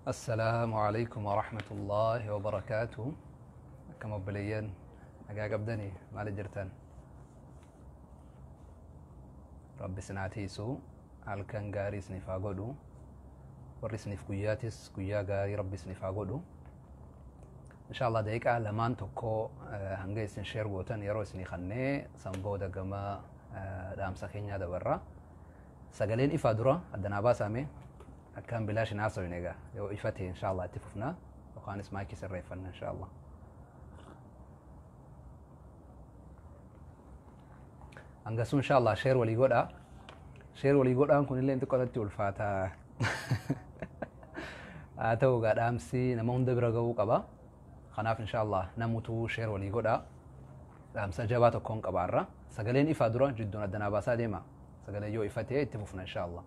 السلام عليكم ورحمة الله وبركاته. Akkam obboleeyyan, nagaa qabdanii? Maali jirtan? Rabbi isin haa tiisu, halkan gaarii isiniif haa godhu, warri isiniif guyyaatis guyyaa gaarii Rabbi isiniif haa godhu. Insha Allah daqiiqaa lamaan tokko hanga isin share gootan yeroo isinii kannee san booda gama dhaamsa keenyaa dabarra. Sagaleen ifaa dura addanaa baasaame akkaan bilaash hin haasawin. Egaa yoo ifa ta'e insha Allah itti fufna, yookaanis maayikii sirreeffanna insha Allah. Hangasuu insha Allah share walii godhaa. Share walii godhaan kunillee xiqqoo natti ulfaata. Haa ta'u egaa, dhaamsi nama hunda bira ga'uu qaba. Kanaaf insha Allah namutu share walii godhaa. Dhaamsa jabaa tokkoon qabaarra. Sagaleen ifaa dura jidduun addanaa baasaa deema. Sagalee yoo ifa ta'e itti fufna insha Allah.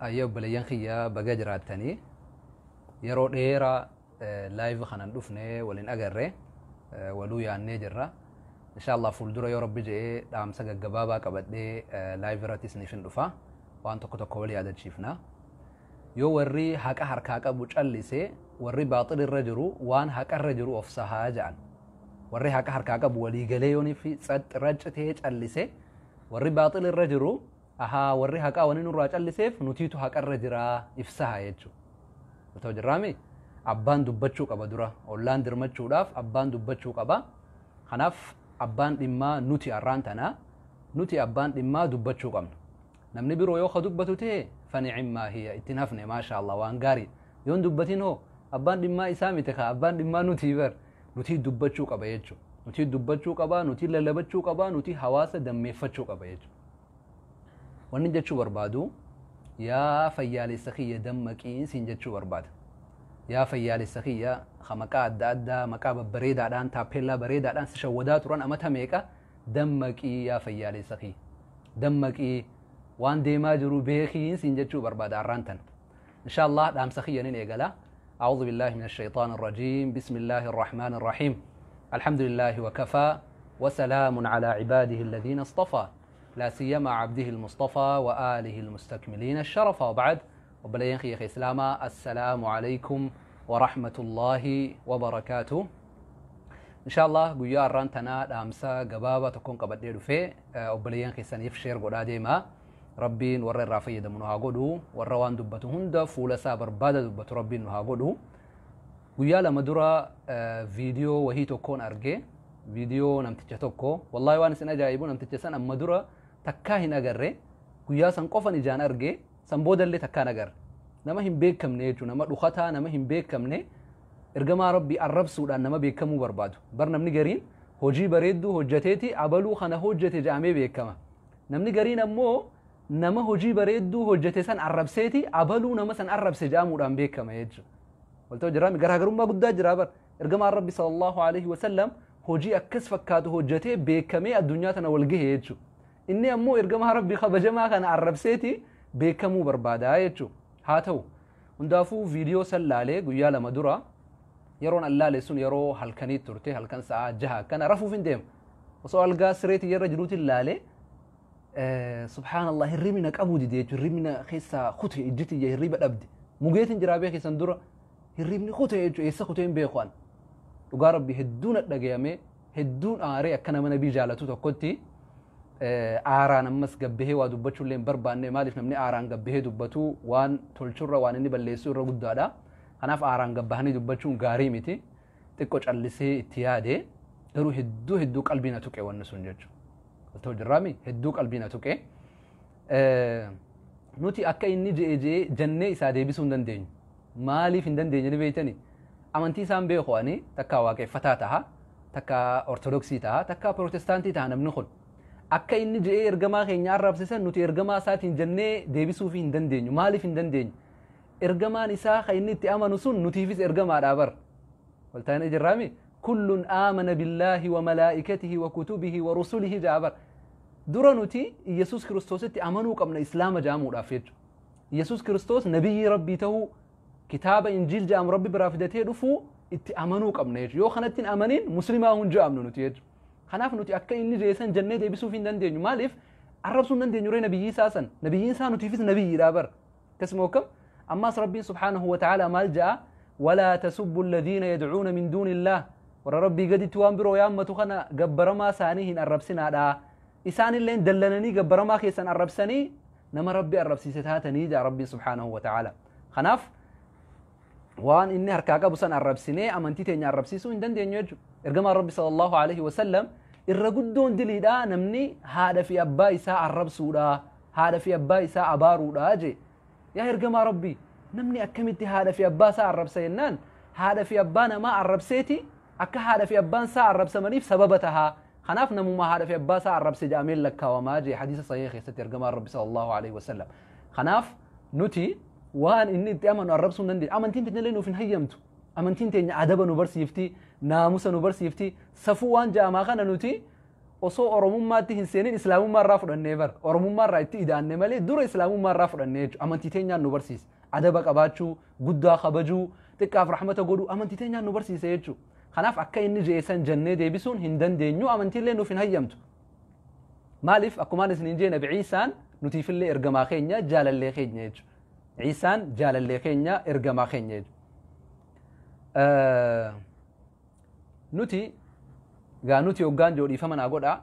Ayyee obboleeyyan kiyya, baga jiraattanii. Yeroo dheeraa live kanan dhufne waliin agarre, waluu yaannee jirra. Insha Allah fuuldura yoo Rabbi jedhee dhaamsa gaggabaabaa qabadhee live irratti isiniif hin dhufa. Waan tokko tokko wal yaadachiifna. Yoo warri haqa harkaa qabu callise, warri baaxil irra jiru waan haqa irra jiru of sahaa jedhan. Warri haqa harkaa qabu walii galee yoonii fi raccitee callise, warri baaxil irra jiru ahaa, warri haqaa wani nurraa calliseef nutiitu haqarra jiraa ibsaha jechuudha. Otoo jirraami abbaan dubbachuu qaba dura, ollaan dirmachuudhaaf abbaan dubbachuu qaba. Kanaaf abbaan dhimmaa nuti, har'aan tanaa nuti abbaan dhimmaa dubbachuu qabna. Namni biroo yoo ka dubbatu ta'e فنعما هي, ittiin hafne, maasha Allah, waan gaarii. Yoon dubbatin hoo, abbaan dhimmaa isaa miti ka abbaan dhimmaa nuti bar, nuti dubbachuu qaba jechuudha. Nuti dubbachuu qaba, nuti lallabachuu qaba, nuti hawaasa dammeeffachuu qaba jechuudha. Wanni jechuu barbaadu, yaa fayyaalessa kiyya, dammaqiin siin jechuu barbaada. Yaa fayyaalessa kiyya, ka maqaa adda addaa, maqaa babbareedaadhaan, taappellaa bareedaadhaan si shawwadaa turan amata meeqa, dammaqii yaa fayyaalessa kiyya. Dammaqii, waan deemaa jiru beekiin siin jechuu barbaada har'aan tana. Insha Allah dhaamsa kiyya nin eegala. أعوذ بالله من الشيطان الرجيم، بسم الله الرحمن الرحيم، الحمد لله وكفى وسلام على عباده الذين اصطفى، لا سيما عبده المصطفى وآله المستكملين الشرف، وبعد. Obboleeyyan kiyya islaamaa، السلام عليكم ورحمة الله وبركاته. إن شاء الله guyyaa har'aan tanaa dhaamsa gabaabaa tokkoon qabadhee dhufee, obboleeyyan keessaniif share godhaa deemaa. Rabbiin warra irraa fayyadamu nu haa godhu, warra waan dubbatu hunda fuula isaa barbaada dubbatu Rabbiin nu haa godhu. Guyyaa 2 dura viidiyoo wahii tokkoon arge, viidiyoo namticha tokko. Wallaahi waan isin ajaa'ibu, namticha san amma dura takkaa hin agarre, guyyaa san qofan ijaan arge, san boodallee takkaan agarre. Nama hin beekamne jechuudha, nama dhukataa, nama hin beekamne, ergamaa Rabbii arrabsuudhaan nama beekamuu barbaadu. Bar namni gariin hojii bareedduu hojjateeti abaluu kana hojjete jedhamee beekama. Namni gariin ammoo nama hojii bareedduu hojjete san arrabseeti abaluu nama san arrabse jedhamuudhaan beekama jechuudha. Walta'u jiraami, garaagarummaa guddaa jira bar. Ergamaan Rabbi صلى الله عليه وسلم hojii akkas fakkaatu hojjetee beekamee addunyaa tana wal gahe jechuudha. Inni ammoo ergamaa Rabbii kabajamaa kana arrabseeti beekamuu barbaada jechuudha. Haa ta'u, hundaafuu viidiyoo san laalee guyyaa 2 dura. Yeroon an laale sun yeroo halkanii turte, halkan sa'aa 6 akkana rafuuf hin deema. Osoo algaa sireetii irra jiruutiin laalee, subhaan Allah, hirribni na qabuu dide jechuudha. Hirribni na keessaa kute, ijji tiyya hirriba dhabde. Mugeetiin jiraa beekisan dura hirribni kute jechuudha. Eessa kutee hin beeku an. Dhugaa Rabbi hedduu na dhagayame, hedduun aaree. Akka nama nabii jaalatu tokkotti aaraan ammas gabbahee waa dubbachuu illee hin barbaanne. Maaliif? Namni aaraan gabbahee dubbatu waan tolchurra waan inni balleessu irra guddaadha. Kanaaf aaraan gabbahanii dubbachuun gaarii miti. Xiqqoo callisee itti yaade, garuu hedduu hedduu qalbii na tuqe wanni sun jechuudha. Ta'u jirraami, hedduu qalbii na tuqe. Nuti akka inni je'e je'ee jennee isaa deebisuu hin dandeenyu. Maaliif hin dandeenye ni beektani? Amantii isaan beeku ani, takka waaqeffataa taha, takka Ortodoksii taha, takka Pirootestaantii taha namni kun. Akka inni je'ee ergamaa keenya arrabsisan nuti ergamaa isaatiin jennee deebisuufii hin dandeenyu. Maaliif hin dandeenyu? Ergamaan isaa kan inni itti amanu sun nutiifis ergamaadha bar. Waltaanee jirraami? كل آمن بالله وملائكته وكتبه ورسله jaa bar. Dura nuti Iyesuus Kiristoositti amanuu qabna Islaama jedhamuudhaaf jechuudha. Iyesuus Kiristoos nabiyyi Rabbii ta'uu, kitaaba Injiil jedhamu Rabbi biraa fidatee dhufuu itti amanuu qabna jechuudha. Yoo kanatti hin amaniin muslimaa hin jedhamnu nuti jechuudha. Kanaaf nuti akka inni jeesan jennee deebisuuf hin dandeenyu. Maaliif? Arrabsuu hin dandeenyu ree nabiyyii isaa san. Nabiyyiin isaa nutiifis nabiyyiidha bar. Akkasuma akkam ammaas Rabbiin subhaanahu wa ta'ala maal ja'a? Walaa tasubbu alladhiina yadcuuna min duuni illaah. Warra Rabbii gaditti waan biroo yaammatu kana gabbaramaa isaanii hin arrabsinaadha. Isaanilleen dallananii gabbaramaa keessan arrabsanii nama Rabbi arrabsiise taatanii ja'a Rabbiin subhaanahu wa ta'ala. Kanaaf waan inni harkaa qabu san arrabsinee amantii teenya arrabsiisuu hin dandeenyu jechuudha. Ergamaan Rabbi sallallahu alaihi wasallam irra guddoon diliidha namni haadha fi abbaa isaa arrabsuudha, haadha fi abbaa isaa abaaruudha jee. Yaa ergamaa Rabbi, namni akkamitti haadha fi abbaa isaa arrabsa jennaan haadha fi abbaa namaa arrabseeti akka haadha fi abbaan isaa arrabsamaniif sababa tahaa. Kanaaf namuma haadha fi abbaa isaa arrabse jedhamee lakkaawamaa jee hadiisa sahih keessatti ergamaan Rabbi sallallahu alaihi wasallam. Kanaaf nuti waan inni itti amanu arrabsuu hin dandeenyu. Amantiin teenya illee nuuf hin hayyamtu. Amantiin teenya adaba nu barsiifti, naamusa nu barsiifti, safuu waan ja'amaa kana nuti osoo Oromummaatti hin seenin Islaamummaa irraa fudhannee bar. Oromummaa irraa itti ida'anne malee dura Islaamummaa irraa fudhannee jechuudha. Amantii teenyaan nu barsiisa. Adaba qabaachuu, guddaa kabajuu, xiqqaaf rahmata godhuu amantii teenyaan nu barsiisa jechuudha. Kanaaf akka inni je'e san jennee deebisuun hin dandeenyu, amantiillee nuuf hin hayyamtu. Maaliif akkumaan isiniin jee Nabi Iisaan nutiifillee ergamaa keenya jaalallee keenya jechuudha. Iisaan jaalallee keenya ergamaa keenya jechuudha. Nuti gaa nuti hoggaan jiru dhiifama naa godhaa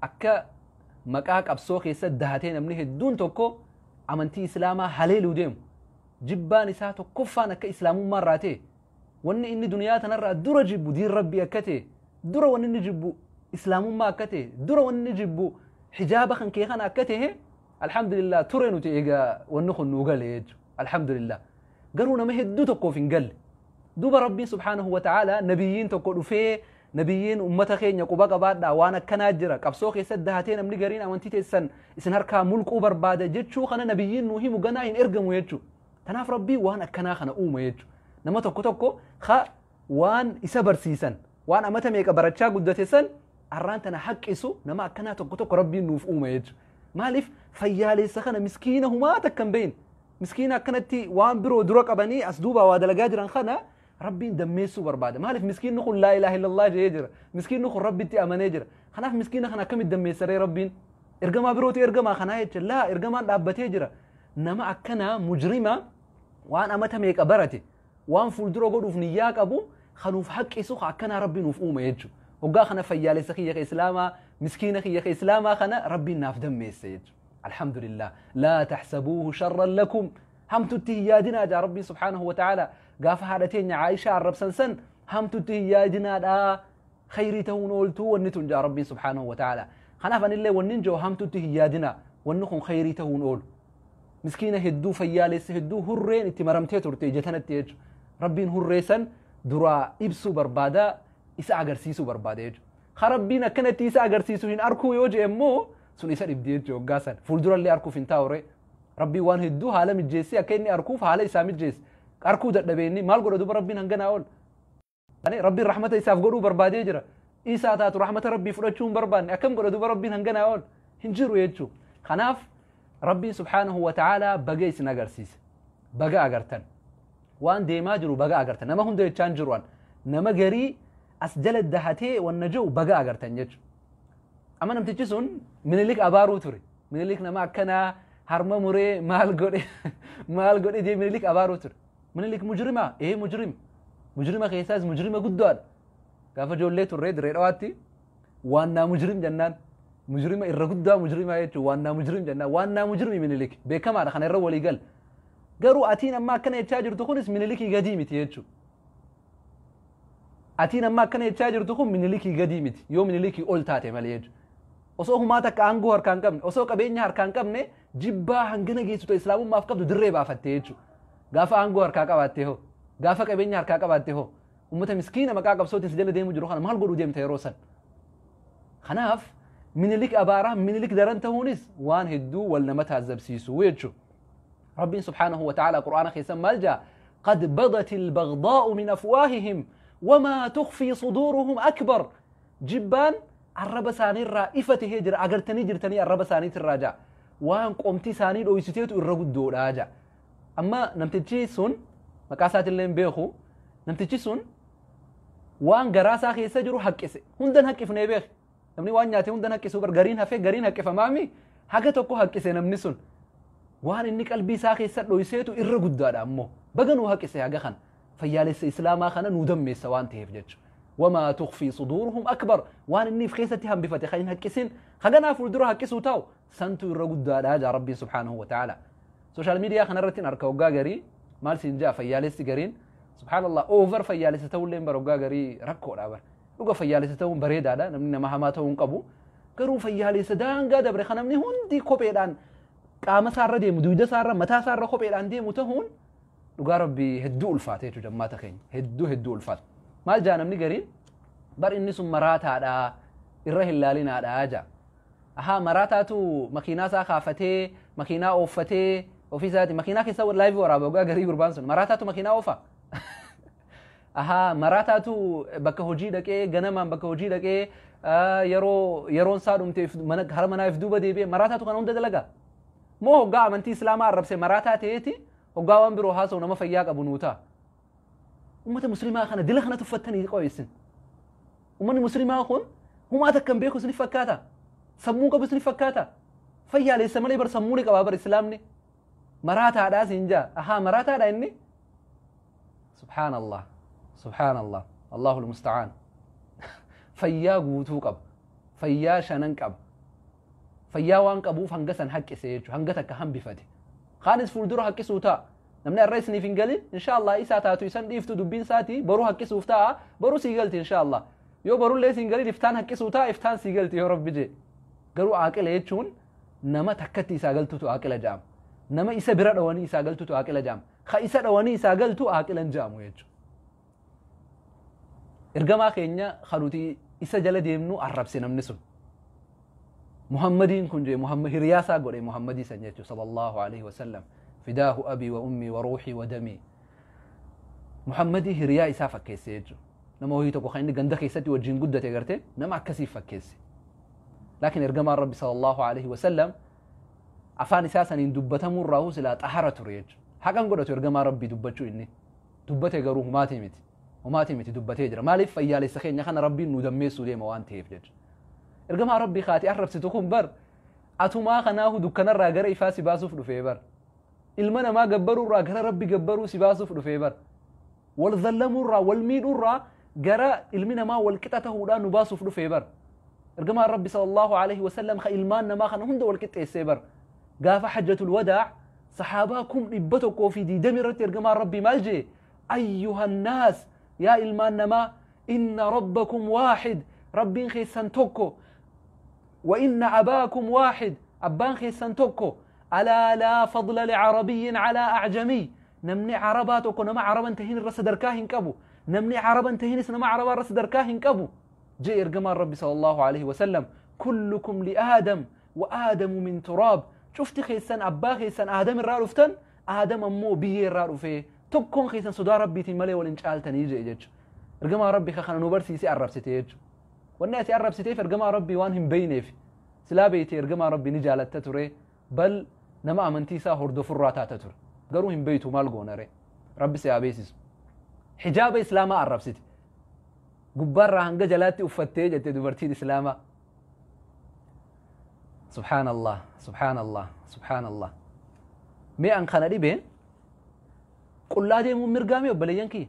akka maqaa qabsoo keessa dahatee namni hedduun tokko amantii Islaamaa haleeluu deemu jibbaan isaa tokkoffaan akka Islaamummaa irraa ta'e wanni inni duniyaa tanarraa dura jibbu diin Rabbii akka ta'e dura wanni inni jibbu Islaamummaa akka ta'e dura wanni inni jibbu hijaaba kan kee kana akka ta'e alhamdulillah ture nuti egaa wanni kun nuu gale jechuudha alhamdulillah garuu nama hedduu tokkoof hin galle. Duuba Rabbiin subhaanahu wa ta'ala nabiyyiin tokko dhufee nabiyyiin ummata keenya quba qabaadhaa waan akkanaa jira qabsoo keessatti dahatee namni gariin amantii teessan isin harkaa mulquu barbaada jechuu kana nabiyyiin nuu himu ganaa hin ergamu jechuu. Tanaaf Rabbiin waan akkanaa kana uuma jechuu. Nama tokko tokko ha waan isa barsiisan waan amata meeqa barachaa guddate san arraan tana haqqisu nama akkanaa tokko tokko Rabbiin nuuf uuma jechuu. Maaliif fayyaaleessa kana miskiina humaa takka hin beekne miskiina akkanatti waan biroo dura qabanii as duubaa waa dalagaa jiran kana Rabbiin dammeessuu barbaada. Maaliif miskiinni kun laa ilaaha illallah jedhee jira. Miskiinni kun Rabbitti amanee jira. Kanaaf miskiina kana akkamitti dammeessaree Rabbiin? Ergamaa birootu ergamaa kanaa jecha laa ergamaan dhaabbatee jira. Nama akkanaa mujrima waan amata meeqa barate waan fuuldura godhuuf niyyaa qabu kanuuf haqqisu akkanaa Rabbiin nuuf uume jechuudha. Hoggaa kana fayyaalessa kiyya ka Islaamaa miskiina kiyya ka Islaamaa kana Rabbiin naaf dammeesse jechuudha. Alhamdulillah laa taxsabuuhu sharran lakum hamtutti hin yaadinaa jaa Rabbiin subhaanahu wa ta'ala gaafa haadha teenya Aayishaa arrabsan san hamtutti hin yaadinaadhaa khayrii ta'uun ooltuu wanni tun jaa Rabbiin subhaanahu wa ta'ala. Kanaaf anillee wanni hin jiru hamtutti hin yaadinaa wanni kun khayrii ta'uun oolu. Miskiina hedduu fayyaalessa hedduu hurreen itti maramtee turte ija tanatti jechuudha. Rabbiin hurree san duraa ibsuu barbaada isa agarsiisuu barbaada jechuudha. Ha Rabbiin akkanatti isa agarsiisu hin arkuu yoo jee immoo sun isa dhibdi jechuudha hoggaa san fuuldurallee arkuuf hin taa'ure. Rabbiin waan hedduu haala mijjeessee akka inni arkuuf haala isaa mijjeesse. Arkuu dadhabee inni maal godha duuba Rabbiin hanganaa ol. Rabbiin rahmata isaaf godhuu barbaadee jira. Isaa taatu rahmata Rabbii fudhachuu hin barbaanne akkam godha duuba Rabbiin hanganaa ol hin jiru jechuudha. Kanaaf Rabbiin subhaanahu wa ta'ala baga isin agarsiise. Baga agartan. Waan deemaa jiru baga agartan. Nama hunda jechaan jiru an. Nama garii as jala dahatee wanna jiru baga agartan jechuudha. Amma namtichi sun Minilik abaaruu ture. Minilik nama akkanaa harma muree maal godhe maal godhe jee Minilik abaaruu ture. Minilik mujrima ee mujrim. Mujrima keessaas mujrima guddaadha. Gaafa ijoollee turree dirree dhawaatti waan naa mujrim jennaan. Mujrima irra guddaa mujrimaa jechuun waan naa mujrim jennaan. Waan naa mujrimi Minilik beekamaadha kana irra walii gal. Garuu atiin amma akkana jechaa jirtu kunis Minilikii gadii miti jechuudha. Atiin amma akkana jechaa jirtu kun Minilikii gadii miti yoo Minilikii ol taate malee jechuudha. Osoo humaa takka aangoo harkaa hin qabne osoo qabeenya harkaa hin qabne jibbaa hangana geessitu Islaamummaaf qabdu dirree baafatte jechuudha. Gaafa aangoo harkaa qabaatte hoo gaafa qabeenya harkaa qabaatte hoo uummata miskiina maqaa qabsootiin si jala deemu jiru kana maal godhuu deemta yeroo san. Kanaaf Minilik abaaraa Minilik daran ta'uunis waan hedduu wal nama taazabsiisu jechuudha. Rabbiin subhaanahu wa ta'ala Qur'aana keessan maal jaa? قد بدت البغضاء من أفواههم وما تخفي صدورهم أكبر. جبان الرب ساني الرائفة هجر أجرتني جرتني الرب ساني الرجاء وان قمتي ساني لو يستيت الرجل دور أجا. أما نمتجي سون مكاسات اللي بيخو نمتجي سون وان جراسا خيسة جرو حق إسه هندن حق في نبيخ نمني وان ياتي هندن حق سوبر جرين هفه جرين حق فمامي Haga tokko haqqise namni sun waan inni qalbii isaa keessa dhoyseetu irra guddaadha. Ammoo baga nuu haqise, haga kana fayyaalessa islaamaa kana nuu dammeessa waan ta'eef jechuudha. Wamaa tukfii suduuruhum akbar, waan inni if keessatti hambifate kan hin haqqisin haganaa fuuldura haqqisuu taa'u santu irra guddaadha jaa Rabbiin subhaanahu wa ta'ala. Social media kanarratti harka hoggaa garii maal siin jaa fayyaalessi gariin, subhaanallah, over fayyaalessa ta'ullee bara hoggaa garii rakkoodha bara. Dhuga fayyaalessa ta'uun bareedaadha, namni nama hamaa ta'uu hin qabu. Garuu fayyaalessa daangaa dabre kan namni hundi kopheedhaan qaama isaarra deemu, dugda isaarra, mataa isaarra kopheedhaan deemu ta'uun dhugaa Rabbii hedduu ulfaate jechuudha. Jammaata keenya hedduu hedduu ulfaata. Maal jaa namni gariin bar inni sun maraataadha, irra hin laalinaadha jaa. Ahaa, maraataatu makiinaa isaa kaafatee makiinaa ooffatee ofii isaati makiinaa keessa live waraaba hoggaa garii gurbaan sun maraataatu makiinaa oofa. Ahaa, maraataatu bakka hojii dhaqee, ganamaan bakka hojii dhaqee, yeroo yeroon isaa dhumte hara manaa if duuba deebi'ee maraataatu kana hunda dalagaa. Moo hoggaa amantii islaamaa arrabse maraataa ta'eeti, hoggaa waan biroo haasa'u nama fayyaa qabu nuu ta'a. Ummata muslimaa kana dila kana tuffattanii qo'eessin. Ummanni muslimaa kun humaa takka hin beeku isinif fakkaata. Sammuu qabu isinif fakkaata. Fayyaalessa malee bar sammuu ni qabaa bar islaamni. Maraataadhaa siin jaa. Ahaa, maraataadha inni. Subhaanallah. Subhaanallah. Allahul musta'aan. Fayyaa guutuu qaba. Fayyaa shanan qaba. Fayyaa waan qabuuf hanga san haqqise jechuudha. Hanga takka hambifate. Kaanis fuuldura haqqisuu ta'a. Namni har'a isiniif hin galin, insha Allah, isaa taatu isan dhiiftu dubbiin isaati boruu haqqisuuf ta'a, boruu sii galti insha Allah. Yoo borullee siin galin, iftaan haqqisuu ta'a, iftaan sii galti yoo Rabbi jee. Garuu aaqila jechuun nama takkatti isaa galtutu aaqila jedhama. Nama isa bira dhawanii isaa galtutu aaqila jedhama. Ka isa dhawanii isaa galtu aaqilan jedhamu jechuudha. Ergamaa keenya kan nuti isa jala deemnu arrabse namni sun. Muhammadiin kun jee Muhammad hiriyaa isaa godhe Muhammadii san jechuudha, sallallahu alaihi wasallam. Fidaahu abii wa ummii wa ruuxii wa damii. Muhammadii hiriyaa isaa fakkeesse jechuudha. Nama wayii tokko kan inni ganda keessatti wajjin guddate garte nama akkasiif fakkeesse. Laakiin ergamaan Rabbi sallallahu alaihi wasallam afaan isaa saniin dubbatamuu irraa silaa xahara ture jechuudha. Haqan godhatu ergamaa Rabbii dubbachuu inni. Dubbate garuu humaatii miti. Humaatii miti, dubbatee jira. Maaliif? Fayyaalessa keenya kana Rabbiin nu dammeessuu deema waan ta'eef jechuudha. Ergamaa Rabbii kaati arrabsitu kun bar atumaa kanaahu dukkanarraa gara ifaa si baasuuf dhufee bar. Ilma namaa gabbaruurraa gara Rabbi gabbaruu si baasuuf dhufee bar. Wal zallamuurraa, wal miidhuurraa gara ilmi namaa wal qixa tahuudhaan nu baasuuf dhufee bar. Ergamaan Rabbi sallallahu alaihi wasallam ka ilmaan namaa kana hunda wal qixxeessee bar. Gaafa hajjatul wadaa saxaabaa 120,000 irratti ergamaan Rabbii maal jee? Ayyuhannaas, yaa ilmaan namaa, inna rabbakum waaxid, Rabbiin keessan tokko, wa inna abaakum waaxid, abbaan keessan tokko, alaa laa fadla licarabiyyin calaa acjamiy, namni carabaa tokko nama caraban tahin irra sadarkaa hin qabu, namni caraban tahinis nama carabaa irra sadarkaa hin qabu jee ergamaan Rabbi sallallahu alaihi wasallam. Kullukum liaadam wa aadamu min turaab, cufti keessan abbaa keessan Aadam irraa dhuftan, Aadam ammoo biyyee irraa dhufee, tokkoon keessan sodaa Rabbiitiin malee waliin caaltanii jee jechu. Ergamaa Rabbi ka kana nu barsiisee arrabsite jechu. Wanni ati arrabsiteef ergamaa Rabbii waan hin beeyneef. Silaa beeyte ergamaa Rabbii ni jaalatta ture, bal nama amantii isaa hordofurraa taata ture. Garuu hin beeytu, maal goonare? Rabbi si haa beeksisu. Hijaaba islaamaa arrabsite. Gubbaarraa hanga jalaatti uffattee jette dubartiin islaamaa. Subhaanallah, subhaanallah, subhaanallah. Mee an kana dhibeen, qullaa deemuun mirgaa mee obboleeyyan kiyya?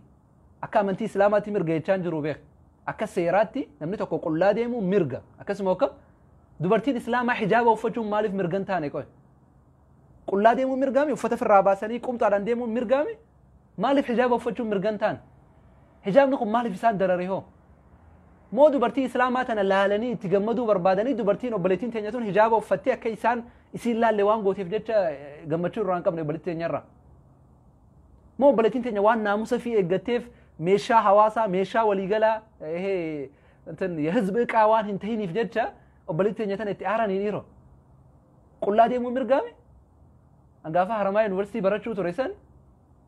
Akka amantii islaamaatti mirga jechaan jiru beek. Akka seeraatti namni tokko qullaa deemuun mirga. Akkasuma akkam dubartiin islaamaa hijaaba uffachuun maaliif mirga hin taane qoy? Qullaa deemuun mirgaami? Uffata ofirraa baasanii qumxaadhaan deemuun mirgaami? Maaliif hijaaba uffachuun mirga hin taane? Hijaabni kun maaliif isaan darare hoo? Moo dubartii islaamaa tana laalanii itti gammaduu barbaadanii, dubartiin obboleettiin teenya tun hijaaba uffattee akka isaan isiin laalle waan gooteef jecha gammachuu irraa hin qabne obboleettii teenyarraa? Moo obboleettiin teenya waan naamusa fi eeggatteef, meeshaa hawaasaa, meeshaa waliigalaa የህዝብ ዕቃ waan hin tahiniif jecha obboleettii teenya tana itti aaranii dhiiroo? Qullaa deemuun mirgaame? Gaafa Haramaa Yuunivarsiitii barachuu ture san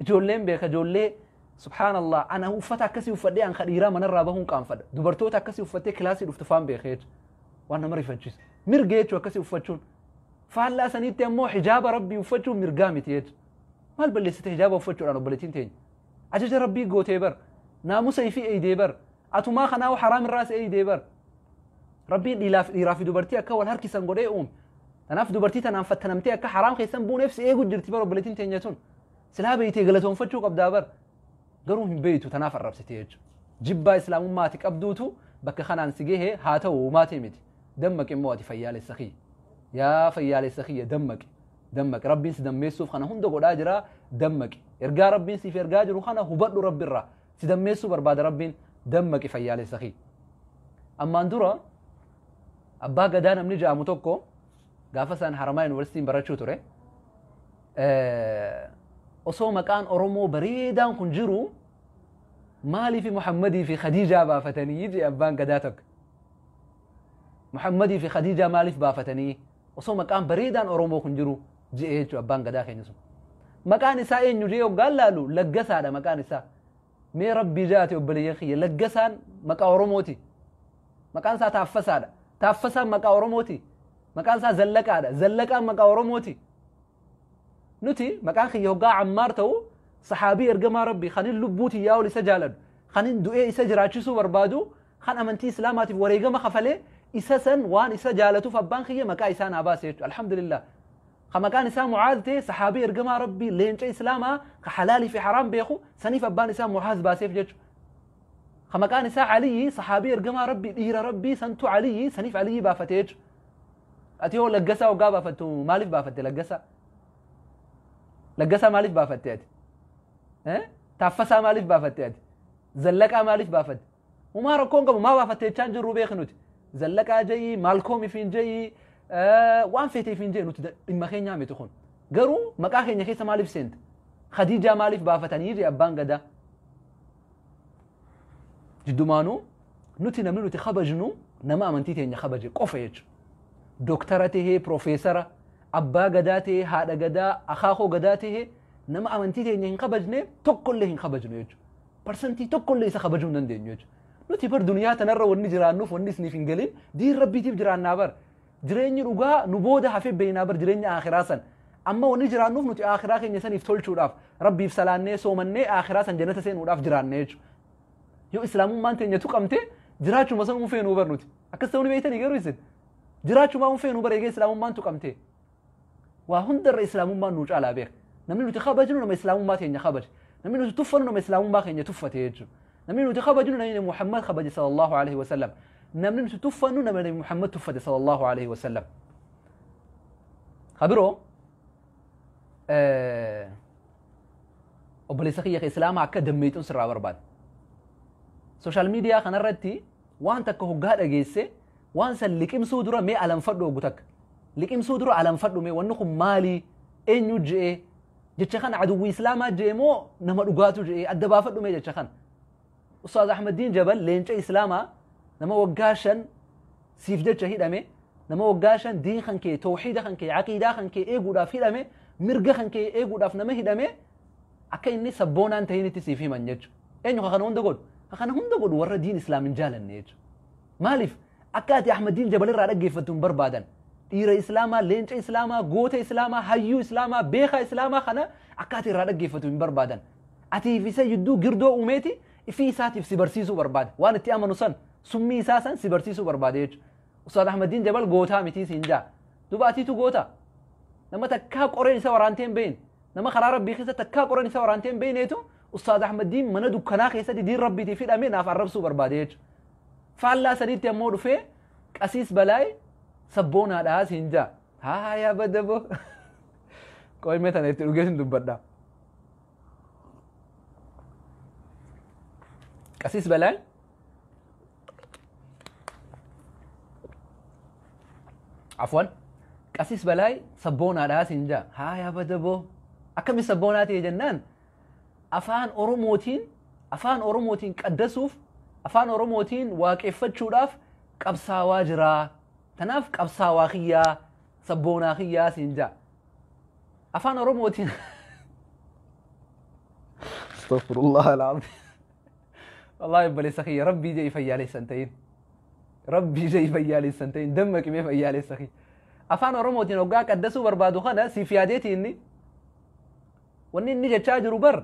ijoolleen beeka, ijoollee, subhaanallah, ana uffata akkasii uffadhee an dhiiraa manarraa bahuun qaanfadha. Dubartoota akkasii uffattee kilaasii dhuftu faan beeka jechuudha. Waan nama rifachiisu. Mirga jechuudha akkasii uffachuun. Faallaa saniitti ammoo hijaaba Rabbii uffachuun mirgaa miti jechuudha. Maal balleessite hijaaba uffachuudhaan obboleettiin teenya? Ajaja Rabbii gootee bar. Naamusa ifii eeydee bar. Atumaa kanaa haraam irraas eeydee bar. Rabbiin dhiiraa fi dubartii akka wal harkisan godhee uume. Tanaaf dubartii tanaan fattanamtee akka haraam keessan buuneef si eegu jirti bar obboleettiin teenya tun. Silaa beeytee galatoonfachuu qabdaa bar. Garuu hin beeytu tanaaf arrabsite jechuudha. Jibbaa islaamummaa ati qabduutu bakka kanaan si gahe haa ta'u uumaatee miti. Dammaqi immoo ati fayyaalessa kiyya. Yaa fayyaalessa kiyya dammaqi. Dammaqi rabbiin si dammeessuuf kana hunda godhaa jira dammaqi. Ergaa rabbiin siif ergaa jiru kana hubadhu rabbirraa. Si dammeessuu barbaada rabbiin dammaqi fayyaalessa kiyya. Ammaan dura abbaa gadaa namni ja'amu tokko gaafa isaan Haramaa Yuunivarsiitiin barachuu ture. Osoo maqaan Oromoo bareedaan kun jiru maaliif Muhammadii fi Khadiijaa baafatanii jee abbaan gadaa tokko. Muhammadii fi Khadiijaa maaliif baafatanii osoo maqaan bareedaan Oromoo kun jiru jee jechuudha abbaan gadaa keenya sun. Maqaan isaa eenyu jee hoggaan laalu Laggasaadha maqaan isaa. Mee rabbii jaate obboleeyyan kiyya Laggasaan maqaa Oromooti. Maqaan isaa Taaffasaadha. Taaffasaan maqaa Oromooti. Maqaan isaa Zallaqaadha. Zallaqaan maqaa Oromooti. Nuti maqaan kiyya hoggaa Ammaar ta'u saxaabii ergamaa rabbii kanin lubbuu tiyyaa ol isa jaaladhu kanin du'ee isa jiraachisuu barbaadu kan amantii islaamaatiif wareegama kafalee isa san waan isa jaalatuuf abbaan kiyya maqaa isaa naa baase jechuudha. Alhamdulillah. Ka maqaan isaa Mucaaz ta'e saxaabii ergamaa rabbii leenca islaamaa ka halaalii fi haraam beeku saniif abbaan isaa Mucaaz baaseef jechuudha. Ka maqaan isaa Aliyyi saxaabii ergamaa rabbii dhiira rabbii santu Aliyyi saniif Aliyyi baafate jechuudha. Ati hoo Laggasaa hoggaa baafattu maaliif baafatte Laggasaa? Laggasaa maaliif baafatte ati? Taaffasaa maaliif baafatte ati? Zallaqaa maaliif baafatte? Humaa rakkoon qabu maa baafatte jechaan jirru beeki nuti. Zallaqaa ja'ii, Maalkoom ifiin ja'ii, waan feete ifiin ja'ii nuti dhimma keenyaa miti kun. Garuu maqaa keenya keessa maaliif seente? Khadiijaa maaliif baafatanii jee abbaan gadaa? Jiddumaanuu nuti namni nuti kabajnu nama amantii teenya kabaje qofa jechuudha. Doktara tahee, piroofeesara, abbaa gadaa tahee, haadha gadaa, akaakoo gadaa tahee nama amantii teenya hin kabajne tokkollee hin kabajnu jechuudha. Parsantii tokkollee isa kabajuu hin dandeenyu jechuudha. Nuti bar duniyaa tanarra wanni jiraannuuf wanni isiniif hin galin diin rabbiitiif jiraannaa bar. Jireenyi dhugaa nu booda hafee beeynaa bar jireenya akhiraa san. Amma wanni jiraannuuf nuti akhiraa keenya saniif tolchuudhaaf rabbiif salaannee soomannee akhiraa san jannata seenuudhaaf jiraanne jechuudha. Yoo islaamummaan teenya tuqamte jiraachuma san feenuu bar nuti. Akkas ta'uu ni beektanii garuu isin. Jiraachumaa feenuu bar eegee islaamummaan tuqamte. Waa hundarra islaamummaan nuu caalaa beeka. Namni nuti kabajnu nama islaamummaa teenya kabaje. Namni nuti tuffannu nama islaamummaa keenya tuffate jechuudha. Namni nuti kabajnu namni Muhammad kabaje sallallahu alaihi wasallam. Namni nuti tuffannu nama Muhammad tuffate sallallahu alaihi wasallam. Kabiroo obboleessa kiyya islaamaa akka dammeexuun sirraa barbaada. Sooshaal miidiyaa kanarratti waan takka hoggaa dhageesse waan san liqimsuu dura mee alanfadhu hoggu takka. Liqimsuu dura alanfadhu mee wanni kun maali? Eenyu je'ee? Jecha kana aduwwi islaamaa je'e moo nama dhugaatu je'ee? Adda baafadhu mee jecha kana. Ustaaz Ahmadiin Jabal leenca islaamaa nama waggaa 5 siif jecha hidhame nama waggaa 5 diin kan kee tawxiida kan kee aqiidaa kan kee eeguudhaaf hidhame mirga kan kee eeguudhaaf nama hidhame akka inni sabboonaan tahinitti siif himan jechuudha. Eenyu ka kana hunda godhu? Ka kana hunda godhu warra diin islaam hin jaalanne jechuudha. Maaliif? Akka ati Ahmadiin Jabal irraa dhaggeeffattu hin barbaadan. Dhiira islaamaa, leenca islaamaa, goota islaamaa, hayyuu islaamaa, beekaa islaamaa kana akka ati irraa dhaggeeffattu hin barbaadan. Atiif isa jidduu girdoo uumeeti ifii isaatiif si barsiisuu barbaada. Waan itti amanu san summii isaa san si barsiisuu barbaada jechuudha. Ustaaz Ahmadiin Jabal gootaa mitii siin jaa. Duuba atiitu goota. Nama takkaa qoreen isa waraantee hin beekne. Nama karaa rabbii keessa takkaa qoreen isa waraantee hin beekneetu Ustaaz Ahmadiin mana dukkanaa keessatti diin rabbiitiif hidhame naaf arrabsuu barbaade jechuudha. Faallaa sadiitti ammoo dhufee qasiis balaay sabboonaadhaa siin jaa. Haa yaa badaboo. Qo'imee tana itti dhugee sin dubbadha. Qasiis balaay afwan qasiis balaay sabboonaadhaa siin jaa. Haa yaa badaboo. Akkami sabboonaa ta'e jennaan afaan Oromootiin qaddasuuf afaan Oromootiin waaqeffachuudhaaf qabsaawaa jiraa. Tanaaf qabsaawaa kiyyaa sabboonaa kiyyaa siin jaa. Afaan Oromootiin Astaghfirullah al-azim. Wallahi obboleessa kiyya rabbii jee fayyaalessan ta'in. Rabbii jee fayyaalessan ta'in dammaqi mee fayyaalessa kiyya. Afaan Oromootiin hoggaa qaddasuu barbaadu kana siif yaadeeti inni. Wanni inni jechaa jiru bar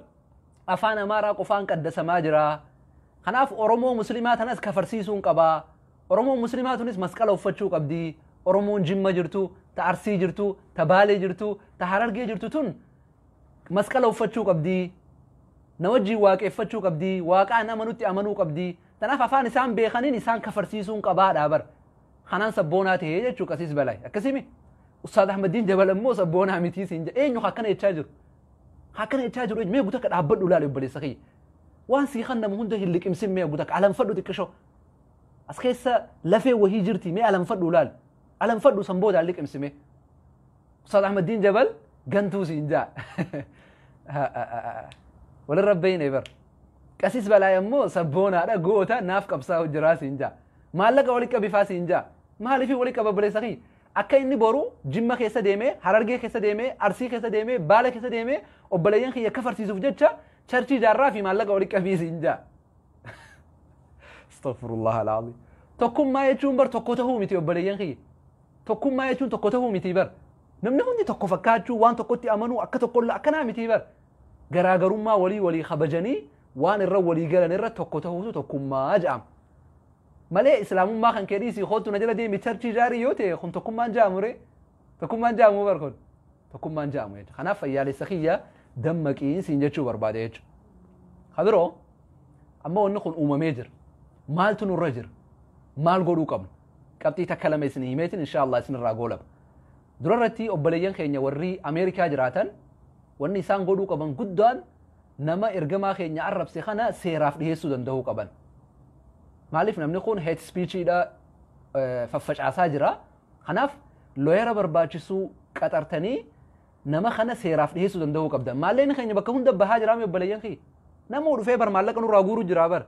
afaan Amaaraa qofaan qaddasamaa jira. Kanaaf Oromoo Muslimaa tanas kafarsiisuun qabaa. Oromoon Muslimaa tunis masqala uffachuu qabdi. Oromoon Jimma jirtu Ta Arsii jirtu, ta Baalee jirtu, ta Harargee jirtu tun masqala uffachuu qabdii. Na wajjin waaqeffachuu qabdii, waaqaan amanutti amanuu qabdii. Tanaaf afaan isaan beekaniin isaan kafarsiisuun qabaadhaa bar. Kanaan sabboonaa ta'ee jechuu qasiis balaay. Akkasimi Ustaad Ahmadiin Jabal immoo sabboonaa mitii siin jedhe. Eenyu akkana jechaa jiru? Akkana jechaa jiru mee guutuu akka dhaabbadhu ilaali obboleessa kiyya. Waan sii kan nama hunda hin liqimsin mee guutuu akka alanfadhu xiqqishoo. As keessa lafee wahii jirti mee alanfadhu ilaali. Alanfadhu san boodaan liqimsime. Ustaad Ahmadiin Jabal gantuu siin jaa. Walirra beeyne bar. Qasiis balaa immoo sabboonaadha goota naaf qabsaa jiraa siin jaa. Maallaqa walitti qabifaa siin jaa. Maaliif walitti qaba obboleessa kiyya? Akka inni boru Jimma keessa deemee, Harargee keessa deemee, Arsii keessa deemee, Baala keessa deemee obboleeyyan kiyya kafarsiisuuf jecha charchii ijaarraa fi maallaqa walitti qabii siin jaa. Astaghfirullah al-azim. Tokkummaa jechuun bar tokko tahuu miti obboleeyyan kiyya. Tokkummaa jechuun tokko tahuu miti bar. Namni hundi tokko fakkaachuu waan tokkotti amanuu akka tokkolla akkanaa miti bar. Garaagarummaa walii walii kabajanii waan irra walii galan irra tokko tahuutu tokkummaa jedhama. Malee islaamummaa kan kee dhiisii kootu na jala deemi charchii ijaarii yoo ta'e kun tokkummaan jedhamu ree. Tokkummaan jedhamu bar kun. Tokkummaan jedhamu jechuudha. Kanaaf fayyaalessa kiyya dammaqiin siin jechuu barbaade jechuudha. Kabiroo amma wanni kun uumamee jira. Maaltu nurra jira? Maal godhuu qabna? Qabxii takka lama isin himeetiin inshaallah isinirraa goolaba. Durarratti obboleeyyan keenya warri Ameerikaa jiraatan wanni isaan godhuu qaban guddaan nama ergamaa keenya arrabse kana seeraaf dhiyeessuu danda'uu qaban. Maaliif namni kun hate speechidha faffacaasaa jira. Kanaaf looyera barbaachisuu qaxartanii nama kana seeraaf dhiyeessuu danda'uu qabdan. Maallaqni keenya bakka hunda bahaa jiraame obboleeyyan kiyya. Nama dhufee bar maallaqa nurraa guuruu jira bar.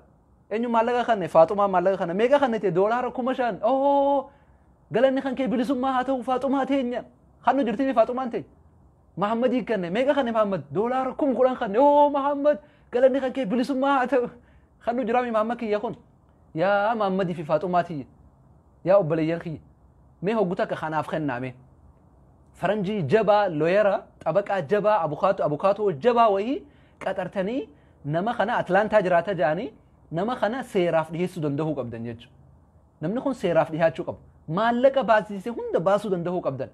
Eenyu maallaqa kanne Faaxumaa maallaqa kana meeqa kanne ta'e $5,000. Oh galanni kan kee bilisummaa haa ta'u Faaxumaa teenya. Kan nu jirti Faaxumaan teenya. Mahammadii kanne meeqa kanne Mahammad $10,000 kanne. Oh Mahammad galanni kan kee bilisummaa haa ta'u. Kan nu jiraame Mahammad kiyya kun. Yaa Mahammadii fi Faaxumaa tiyya. Yaa obboleeyyan kiyya. Mee hogguta akka kanaaf kennaame. Faranjii jabaa looyera xabaqaa jabaa abukaatoo jabaa wayii qaxartanii nama kana Atlaantaa jiraata jedhanii nama kana seeraaf dhiyeessuu danda'uu qabdan jechuudha. Namni kun seeraaf dhiyaachuu qaba. Maallaqa baasisee hunda baasuu danda'uu qabdan.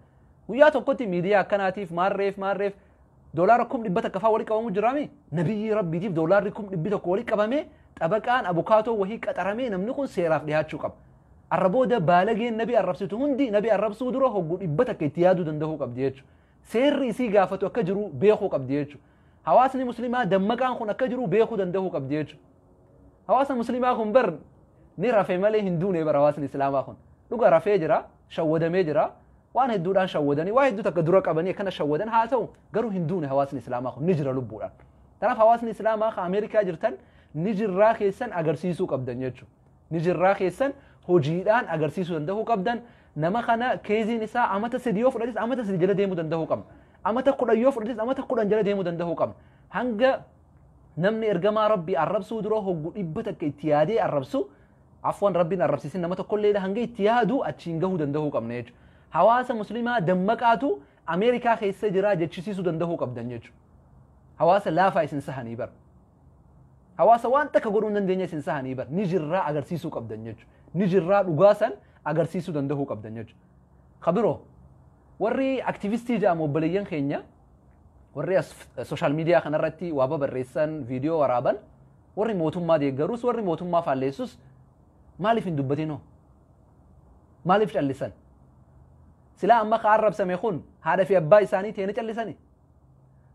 Guyyaa tokkotti miidiyaa akkanaatiif maarreef maarreef $100,000 fa'aa walitti qabamu jiraame nabiyyi rabbiitiif $100,000 walitti qabamee xabaqaan abukaatoo wahii qaxaramee namni kun seeraaf dhiyaachuu qaba. Arra booda baalageen nabi arrabsitu hundi nabi arrabsuu dura hogguu 100 itti yaaduu danda'uu qabdi jechuudha. Seerri isii gaafatu akka jiru beekuu qabdi jechuudha. Hawaasni musliimaa dammaqaan kun akka jiru beekuu danda'uu qabdi jechuudha. Hawaasa musliimaa kun bar ni rafee malee hin duune bar hawaasni islaamaa kun. Dhuga rafee jira, shawwadamee jira, waan hedduudhaan shawwadanii, waa hedduu takka dura qabanii akkana shawwadan haa ta'u garuu hin duune hawaasni islaamaa kun ni jira lubbuudhaan. Kanaaf hawaasni islaamaa kan Ameerikaa jirtan ni jirraa keessan agarsiisuu qabdan jechuudha. Ni jirraa keessan hojiidhaan agarsiisuu danda'uu qabdan. Nama kana keeziin isaa amata 3 yoo fudhates amata 3 jala deemuu danda'uu qabna. Amata 10 yoo fudhates amata 10 jala deemuu danda'uu qabna. Hanga namni ergamaa rabbii arrabsuu dura hoggu 100 itti yaadee arrabsu afwan rabbiin arrabsiisin nama tokkollee hanga itti yaadu achiin gahuu danda'uu qabna jechuudha. Hawaasa musliimaa dammaqaatu Ameerikaa keessa jira jechisiisuu danda'uu qabdan jechuudha. Hawaasa laafaa isin sahanii bar. Hawaasa waan takka godhuu hin dandeenye isin sahanii bar. Ni jirraa agarsiisuu qabdan jechuudha. Ni jirraa dhugaasan agarsiisuu danda'uu qabdan jechuudha. Kabiroo warri aktivistii jedhamu obboleeyyan keenya warri as sooshaal miidiyaa kanarratti waa babarreessan viidiyoo waraaban warri mootummaa deeggarus warri mootummaa faalleessus maaliif hin dubbatinoo? Maaliif callisan? Silaa amma ka arrabsame kun haadha fi abbaa isaanii ta'e ni callisani.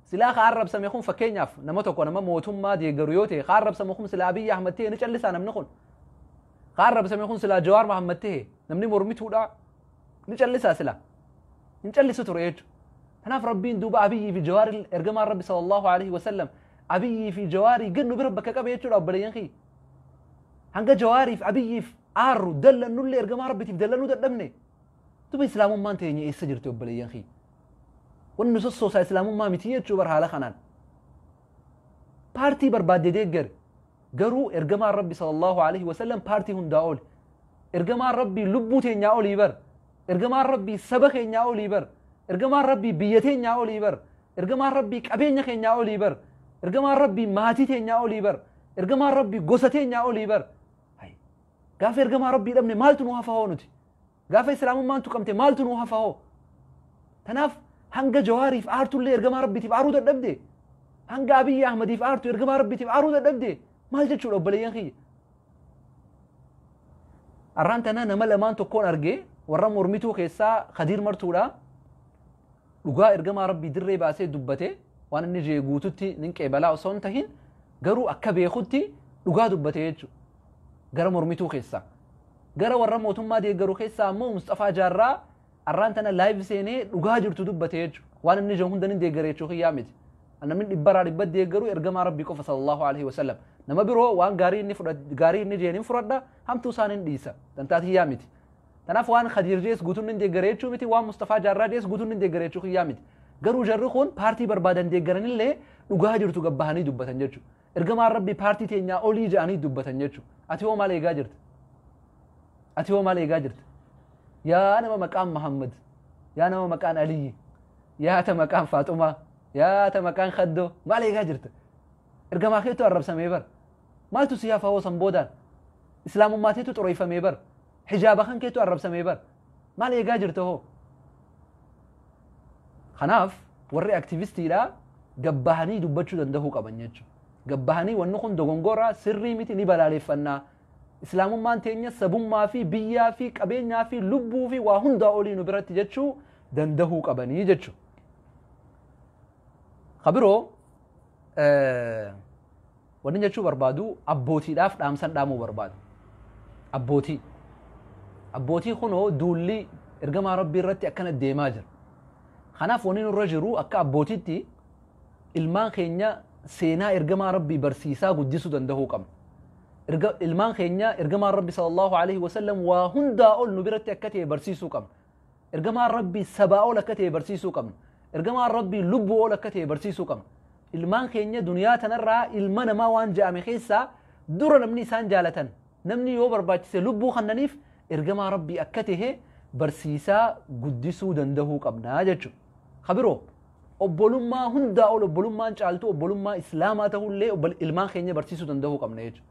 Silaa ka arrabsame kun fakkeenyaaf nama tokko nama mootummaa deeggaru yoo ta'e ka arrabsame kun silaa Abiyyi Ahmad ta'e ni callisaa namni kun. Ka arrabsame kun silaa Jawaar Mahammad ta'e namni mormituudha ni callisaa silaa. Hin callisu ture jechuudha. Kanaaf Rabbiin duuba Abiyyii fi Jawaar ergamaan Rabbi sallallahu alaihi wasallam Abiyyii fi Jawaarii gannu bira bakka qabe jechuudha obboleeyyan kiyya. Hanga Jawaariif Abiyyiif aarru dallannullee ergamaa Rabbiitiif dallannuu dadhabne. Duuba islaamummaan teenya eessa jirti obboleeyyan kiyya? Wanni nu sossoosaa islaamummaa miti jechuu bar haala kanaan. Paartii barbaadde deeggari. Garuu ergamaan Rabbi sallallahu alaihi wasallam paartii hundaa oli. Ergamaan Rabbii lubbuu teenyaa olii bar. Ergamaan Rabbii saba keenyaa olii bar. Ergamaan Rabbii biyya teenyaa olii bar. Ergamaan Rabbii qabeenya keenyaa olii bar. Ergamaan Rabbii maatii teenyaa olii bar. Ergamaan Rabbii gosa teenyaa olii bar. Gaafa ergamaa Rabbii dhabne maaltu nu hafa hoo nuti? Gaafa islaamummaan tuqamte maaltu nu hafa hoo? Tanaaf hanga Jawaariif aartullee ergamaa Rabbiitiif aaruu dadhabde. Hanga Abiyyi Ahmadiif aartu ergamaa Rabbiitiif aaruu dadhabde. Maal jechuudha obboleeyyan kiyya? Arraan tana nama lamaan tokkoon argee warra mormituu keessaa Khadiir Martuudha. Dhugaa ergamaa Rabbii dirree baasee dubbate waan inni jee guututti nin qeebalaa osoo hin tahin garuu akka beekutti dhugaa dubbate jechuudha. Gara mormituu keessaa. Gara warra mootummaa deeggaru keessaa ammoo Mustafaa Jaarraa arraan tana live seenee dhugaa jirtu dubbate jechuudha. Waan inni jiru hunda nin deeggare jechuu kiyyaa miti. Namni dhibbaraa dhibba deeggaru ergamaa Rabbii qofa sallallahu alaihi wasallam. Nama biroo waan gaarii inni fudhadha gaarii inni jeen hin fudhadha hamtuu isaan hin dhiisa. Dantaa kiyyaa miti. Kanaaf waan Khadiir jees guutuun hin deeggare jechuu miti, waan Mustafaa Jaarraa jees guutuun hin deeggare jechuu kiyyaa miti. Garuu jarri kun paartii barbaadan deeggaranillee dhugaa jirtu gabbahanii dubbatan jechuudha. Ergamaan Rabbii paartii teenyaa olii ja'anii dubbatan jechuudha. Ati hoo maal eegaa jirta? Ati hoo maal eegaa jirta? Yaa nama maqaan Muhammad, yaa nama maqaan Aliyyi, yaa ta maqaan Faaxumaa, yaa ta maqaan Khaddoo, maal eegaa jirta? Ergamaa keetu arrabsamee bar. Maaltu si hafa hoo san boodaan? Islaamummaa teetu xureeffamee bar. Hijaaba kan keetu arrabsamee bar. Maal eegaa jirta hoo? Kanaaf warri aktivistiidhaa gabbahanii dubbachuu danda'uu qaban jechuudha. Gabbahanii wanni kun dogongoraa sirrii miti ni balaaleffannaa. Islaamummaan teenya sabummaa fi biyyaa fi qabeenyaa fi lubbuu fi waa hundaa olii nu biratti jechuu danda'uu qabanii jechuudha. Kabiroo wanni jechuu barbaadu abbootiidhaaf dhaamsan dhaamuu barbaadu. Abbootii. Abbootii kunoo duulli ergamaa Rabbii irratti akkana deemaa jira. Kanaaf wanni nurra jiru akka abbootiitti ilmaan keenya seenaa ergamaa Rabbii barsiisaa guddisuu danda'uu qabna. Ilmaan keenya ergamaan Rabbi sallallahu alaihi wasallam waa hundaa ol nu biratti akka ta'e barsiisuu qabna. Ergamaan Rabbii sabaa ol akka ta'e barsiisuu qabna. Ergamaan Rabbii lubbuu ol akka ta'e barsiisuu qabna. Ilmaan keenya duniyaa tanarraa ilma namaa waan je'ame keessaa dura namni isaan jaalatan namni yoo barbaachise lubbuu kannaniif ergamaa Rabbii akka ta'e barsiisaa guddisuu danda'uu qabna jechuudha. Kabiroo obbolummaa hundaa ol obbolummaan caaltu obbolummaa Islaamaa ta'ullee ilmaan keenya barsiisuu danda'uu qabna jechuudha.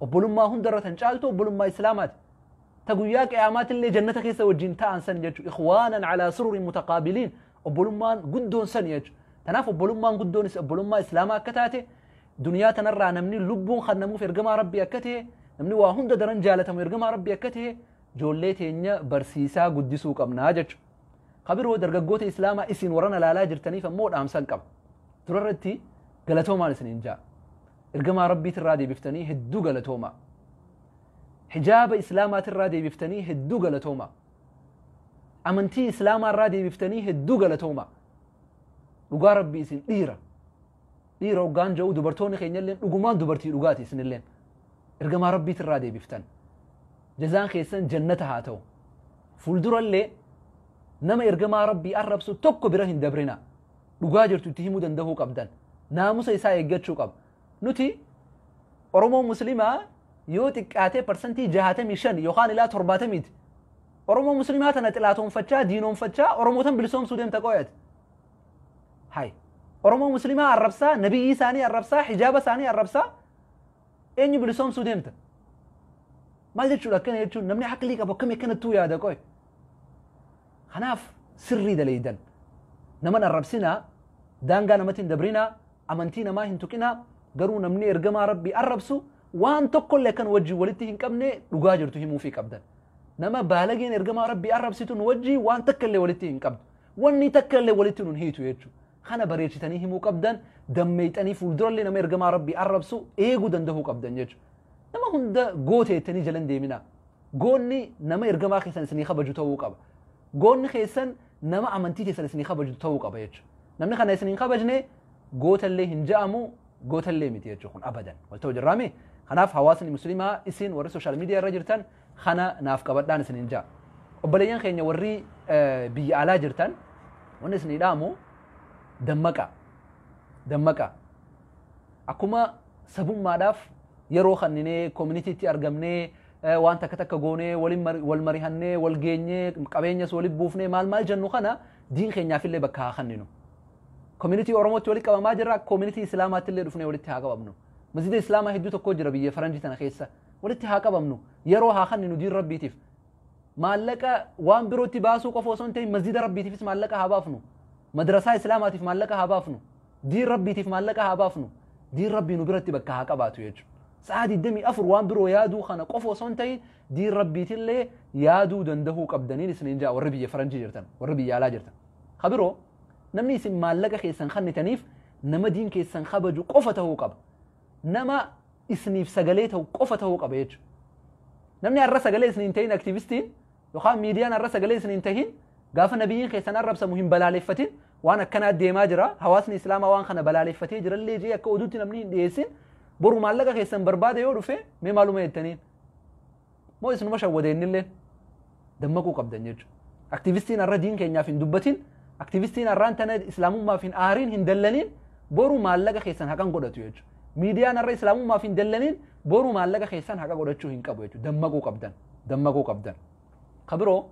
Obbolummaa hundarra tan caaltu obbolummaa Islaamaati. Ta guyyaa qiyaamaatillee jannata keessa wajjin ta'an san jechuudha. Ikhwaanan alaa sururin mutaqaabiliin obbolummaan guddoon san jechuudha. Kanaaf obbolummaan guddoon obbolummaa Islaamaa akka taate duniyaa tanarraa namni lubbuun kannamuuf ergamaa Rabbii akka ta'e namni waa hunda daran jaalatamu ergamaa Rabbii akka ta'e ijoollee teenya barsiisaa guddisuu qabnaa jechuudha. Kabiroo dargaggoota Islaamaa isin warra ilaalaa jirtaniif ammoo dhaamsan qaba. Durarratti galatoomaan isiniin ja'a. Ergamaa Rabbiitirraa deebiftanii hedduu galatoomaa. Hijaaba Islaamaatirraa deebiftanii hedduu galatoomaa. Amantii Islaamaarraa deebiftanii hedduu galatoomaa. Dhugaa Rabbii isin dhiira. Dhiira hoggaan jedhu dubartoonni keenyallee dhugumaan dubartii dhugaati isinilleen. Ergamaa Rabbiitirraa deebiftan. Jazaan keessan jannata haa ta'u. Fuuldurallee nama ergamaa Rabbii arrabsu tokko bira hin dabrina. Dhugaa jirtu itti himuu danda'uu qabdan. Naamusa isaa eeggachuu qaba. Nuti Oromoo Muslimaa yoo xiqqaatee 65% yookaan ilaa 70ti. Oromoo Muslimaa tana xilaatoonfachaa diinoonfachaa Oromootan bilisoomsuu deemta qo'eeti. Hay. Oromoo Muslimaa arrabsaa, nabiyyi isaanii arrabsaa, hijaaba isaanii arrabsaa eenyu bilisoomsuu deemta? Maal jechuudha akkana jechuun namni aqlii qabu akkamii akkanattuu yaada qo'e? Kanaaf sirrii daleeydan. Nama arrabsinaa, daangaa namatti hin dabrinaa, amantii namaa hin tuqinaa, garuu namni ergamaa Rabbii arrabsu waan tokkollee kan wajjin walitti hin qabne dhugaa jirtu himuufii qabdan. Nama baalageen ergamaa Rabbii arrabsitu nu wajjin waan takka illee walitti hin qabdu. Wanni takka illee walitti nun hiitu jechuudha. Kana bareechitanii himuu qabdan, dammeeyxanii fuuldurallee nama ergamaa Rabbii arrabsu eeguu danda'uu qabdan jechuudha. Nama hunda gooteettanii jalan deeminaa. Goonni nama ergamaa keessan isinii kabaju ta'uu qaba. Goonni keessan nama amantii keessan isinii kabaju ta'uu qaba jechuudha. Namni kana isin hin kabajne gootallee hin ja'amu gootallee miti jechuudha kun abadan. Wal ta'u jirraami. Kanaaf hawaasni musliimaa isin warri social media irra jirtan kana naaf qabadhaan isin hin ja'a. Obboleeyyan keenya warri biyya alaa jirtan wanni isinii dhaamu dammaqa. Dammaqa. Akkuma sabummaadhaaf yeroo kanninee communityitti argamnee waan takka takka goonee wal marihannee wal geenyee qabeenyas walitti buufnee maal maal jennu kana diin keenyaafillee bakka haa kenninu. Community Oromootti walitti qabamaa jirra, community Islaamaatti illee dhufnee walitti haa qabamnu. Masjida Islaamaa hedduu tokko jira biyya faranjii tana keessa. Walitti haa qabamnu. Yeroo haa kenninu diin Rabbiitiif. Maallaqa waan birootti baasuu qofa osoo hin ta'in masjida rabbiitiifis maallaqa haa baafnu. Madrasaa islaamaatiif maallaqa haa baafnu. Diin rabbiitiif maallaqa haa baafnu. Diin rabbii nu biratti bakka haa qabaatu jechuudha. Sa'a 24 waan biroo yaaduu kana qofa osoo hin ta'in diin rabbiitillee yaaduu dandahuu qabdaniin isiniin jaa warri biyya faranjii jirtan, warri biyya alaa jirtan. Ka biroo, namni isin maallaqa keessan kennitaniif nama diin keessan kabaju qofa ta'uu qaba. Nama isiniif sagalee ta'u qofa ta'uu qaba jechuudha. Namni har'a sagalee isiniin ta'in, aktiivistiin yookaan miidiyaan har'a sagalee isiniin tahin, gaafa nabiyyiin keessan arrabsamu hin balaaleffatin, waan akkanaa deemaa jira, hawaasni islaamaa waan kana balaaleffatee jirallee jee akka oduutti namni hin dhiyeessin, boru maallaqa keessan barbaade yoo dhufe mee maaluma jettaniin? Moo isinuma shawwadeennillee? Dammaquu qabdan jechuudha. Aktiivistiin har'a diin keenyaaf hin dubbatin, aktiivistiin har'aan tana islaamummaaf hin aariin, hin dallaniin, boru maallaqa keessan haqan godhatu jechuudha. Miidiyaan har'a islaamummaaf hin dallaniin boru maallaqa keessan haqa godhachuu hin qabu jechuudha. Dammaquu qabdan. Dammaquu qabdan. Ka biroo,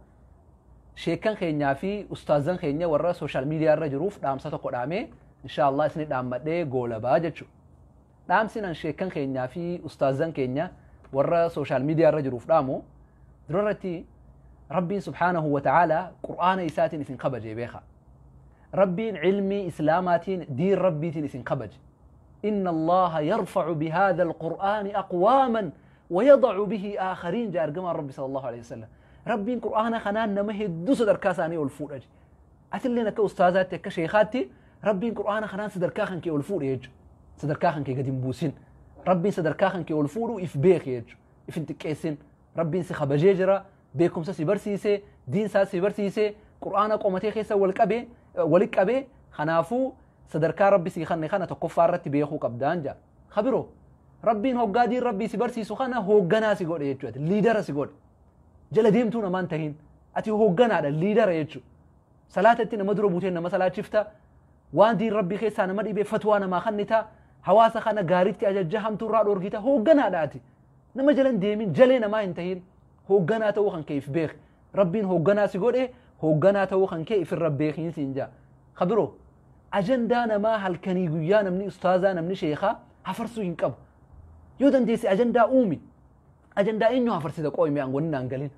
sheekkan keenyaa fi ustaazan keenya warra social media irra jiruuf dhaamsa tokko dhaamee inshaallah isini dhaammadhee goolabaa jechuudha. Dhaamsi nan sheekkan keenyaa fi ustaazan keenya warra social media irra jiruuf dhaamu, durarratti Rabbiin subhaanahu wa ta'ala qur'aana isaatiin isin kabajee beeka. Rabbiin ilmii islaamaatiin, diin rabbiitiin isin kabaje. إن الله يرفع بهذا القرآن أقواما ويضع به آخرين جاء أرجمان ربي صلى الله عليه وسلم. ربي قرآن خنان نما هدو صدر كاساني والفور أجي أتلنا كأستاذاتي كشيخاتي، ربي قرآن خنان صدر كاخن كي والفور يج صدر كاخن كي قديم بوسين، ربي صدر كاخن كي والفور إف بيخ يج إف انت كيسين. ربي سخ بجيجرة بيكم ساسي برسيسي، دين ساسي برسيسي، قرآن قومتي خيسا والكبي ولكبي. خنافو sadarkaa rabbi sii kanne kana tokkoffaa irratti beekuu qabdaan jaa. Kabiroo, rabbiin hoggaa diin rabbii si barsiisu kana hoogganaa si godhe jechuudha. Leader si godhe. Jala deemtuu namaan tahin. Ati hoogganaadha, leader jechuudha. Salaatatti nama dura buutee nama salaachifta. Waan diin rabbii keessaa nama dhibee fatwaa namaa kennita. Hawaasa kana gaariitti ajajja, hamtuurraa dhoorgita. Hoogganaadha ati. Nama jalan deemin, jalee namaa hin tahin. Hoogganaa ta'uu kan kee if beek. Rabbiin hoogganaa si godhe, hoogganaa ta'uu kan kee ifirra beekiin siin jaa. Kabiroo, ajandaa namaa halkanii guyyaa namni ustaazaa, namni sheekaa hafarsuu hin qabu. Yoo dandeesse ajandaa uumi. Ajandaa eenyu hafarsita qooyme aangoonni naan galin?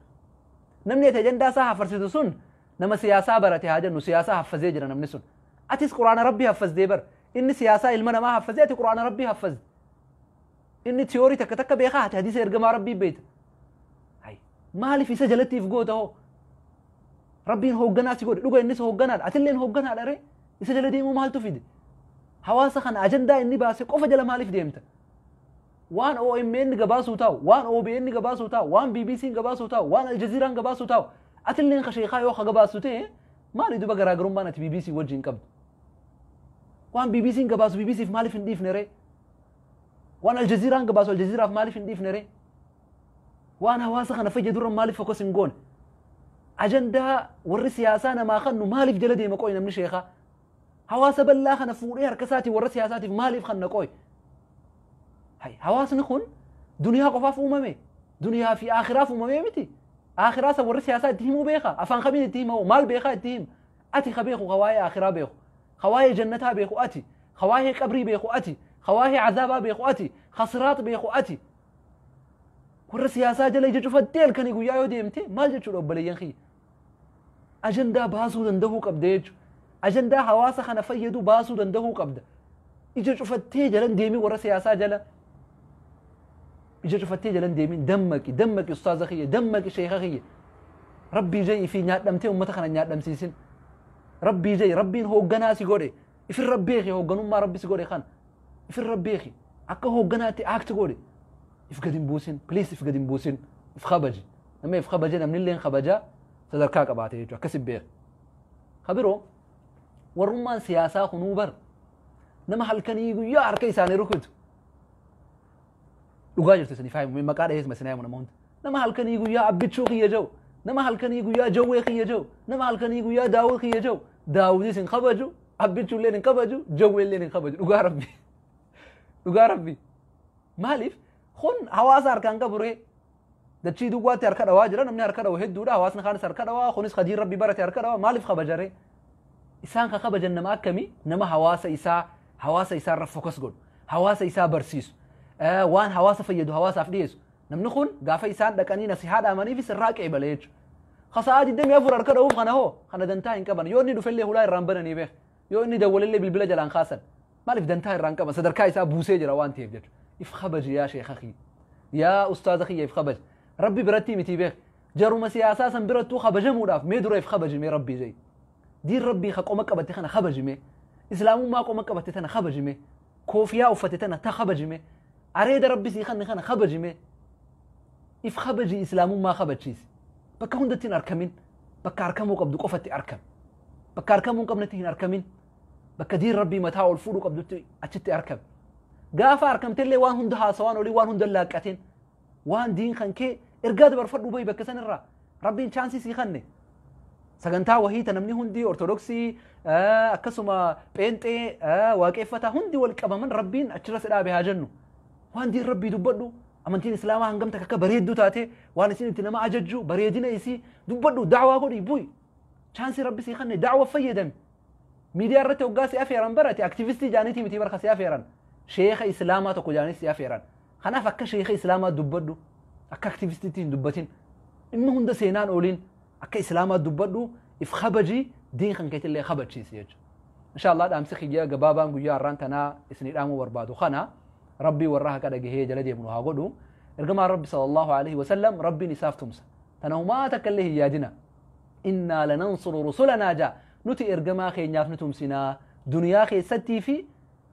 Namni ati ajandaa isaa hafarsitu sun nama siyaasaa barate haa jennu, siyaasaa haffazee jira namni sun. Atis quraana rabbii haffazdee bar. Inni siyaasaa ilma namaa haffazee, ati quraana rabbii haffazde. Inni tiyoorii takka takka beekaa, ati hadiisa ergamaa rabbii beekta. Maaliif isa jalatti if goota hoo? Rabbiin hoogganaa si godhe, dhuga innis hoogganaadha. Atilleen hoogganaadha ree? Isa jala deemuu maaltu fide? Hawaasa kana ajandaa inni baase qofa jala maaliif deemta? Waan OMN gabaasuu taa'u, waan OBN gabaasuu taa'u, waan BBC gabaasuu taa'u, waan Aljazeeraan gabaasuu taa'u, atilleen ka sheekaa yoo ka gabaasu ta'e, maali duba garaagarummaan ati BBC wajjin qabdu? Waan BBC gabaasu BBCf maaliif hin dhiifne ree? Waan Aljazeeraan gabaasu Aljazeeraaf maaliif hin dhiifne ree? Waan hawaasa kana fayyadurra maaliif focus hin goone? Ajandaa warri siyaasaa namaa kannu maaliif jala deema qoy namni sheekaa? Hawaasa bal'aa kana fuudhee harka isaatiin warra siyaasaatiif maaliif kanna qoy? Hawaasni kun duniyaa qofaaf uumame. Duniyaa fi akhiraaf uumame miti. Akhiraa isa warri siyaasaa itti himuu beeka. Afaan kamiin itti hima? Maal beekaa itti hima? Ati ka beeku, ka waa'ee akhiraa beeku. Ka waa'ee jannataa beeku ati. Ka waa'ee qabrii beeku ati. Ka waa'ee azaabaa beeku ati. Ka siraat beeku ati. Warra siyaasaa jala ija cufattee halkanii guyyaa yoo deemte maal jechuudha, obboleeyyan kiyya? Ajandaa baasuu danda'uu qabda jechuudha. Ajandaa hawaasa kana fayyadu baasuu danda'uu qabda. Ija cufattee jalan deemin warra siyaasaa jala. Ija cufattee jalan deemin, dammaqi, dammaqi ustaaza kiyya, dammaqi sheeka kiyya. Rabbii ja'i fi nyaadhamtee uummata kana nyaadhamsiisin. Rabbii ja'i, rabbiin hoogganaa si godhe. Ifirra beeki hoogganummaa rabbi si godhe kana. Ifirra beeki. Akka hoogganaatti act godhe. If gadi hin buusin. Please, if gadi hin buusin. If kabaji. Nama if kabaje namni illee kabajaa sadarkaa qabaate jechuudha. Akkasi beeki. Kabiroo, warrummaan siyaasaa kunuu bar nama halkanii guyyaa harka isaanii rukutu. Dhugaa jirtu isinii faayimu, maqaa dhahees isin himu nama hunda. Nama halkanii guyyaa abbichuu kiyya jiru, nama halkanii guyyaa jawwee kiyya jiru, nama halkanii guyyaa daawwii kiyya jiru, daawwitis hin kabaju, abbichuu illee hin kabaju, jawwee illee hin kabaju. Dhugaa rabbi. Dhugaa rabbi. Maaliif? Kun hawaasa harkaan qabu ree. Dachii duwwaatti harka dhawaa jira, namni harka dhawu hedduudha, hawaasni kaanis harka dhawaa, kunis hadiin rabbi barate harka dhawaa, maaliif kabajaree? Isaan ka kabajan nama akkamii? Nama hawaasa isaa irra focus godhu, hawaasa isaa barsiisu, waan hawaasa fayyadu hawaasaaf dhiyeessu. Namni kun gaafa isaan dhaqanii nasihaa dhaamaniifis irraa qeebale jechuudha. Ka sa'aa 24 harka dha'uuf kana hoo kana dantaa hin qaban. Yoo inni dhufellee hulaa irraan bananii beek. Yoo inni dawwalellee bilbila jalaan kaasan. Maaliif dantaa irraan qaban? Sadarkaa isaa buusee jira waan ta'eef jechuudha. If kabaji yaa sheekha kiyya. Yaa ustaaza kiyya, if kabaji. Rabbi biratti miti beek. Jaruma siyaasaa san birattuu kabajamuudhaaf mee dura if kabaji, mee Rabbii ja'i. Diin Rabbii ka qoma qabatte kana kabajime. Islaamummaa qoma qabatte tana kabajime. Koofiyaa uffate tana ta kabajime. Areeda Rabbi sii kanne kana kabajime. If kabaji, Islaamummaa kabachiisi. Bakka hundatti hin arkamin. Bakka arkamuu qabdu qofatti arkam. Bakka arkamuu hin qabnetti hin arkamin. Bakka diin Rabbii mataa ol fuudhuu qabdutti achitti arkam. Gaafa arkamtellee waan hunda haasawaan olii waan hunda laaqqatin. Waan diin kan kee ergaa dabarfadhu bahi bakka sanirraa. Rabbiin chance sii kanne. Sagantaa wahii ta namni hundi Ortodoksii, akkasuma Pheenxee, Waaqeffataa hundi wal qabaman Rabbiin achirra si dhaabe haa jennu. Waan diin Rabbii dubbadhu. Amantiin Islaamaa hangam takka akka bareedduu taate, waan isin itti nama ajajju, bareedina isii dubbadhu, da'waa godhi bu'i. Chance Rabbi sii kanne da'wa fayyadami. Miidiyaa irratti hoggaa si afeeran barate aktivistii jaaniitii miti barka si afeeran. Sheeka Islaamaa tokko jaanii si afeeran. Kanaaf akka sheeka Islaamaa dubbadhu. Akka aktivistiitti hin dubbatin. Dhimma hunda seenaan ooliin akka Islaamaa dubbadhu, if kabajii, diin kan keetillee kabachiisi jechuudha. Inshallah, dhaamsi kiyya gabaabaan guyyaa har'aan tanaa isinii dhaamuu barbaadu kana. Rabbii warra haqa dhagahee jala deemnu haa godhu. Ergamaan Rabbi sallallahu alaihi wasallam Rabbiin isaaf tumsa. Tana humaa takka illee hin yaadina. Innaa lanansuru rusulanaa jaa. Nuti ergamaa keenyaaf ni tumsinaa duniyaa keessattii fi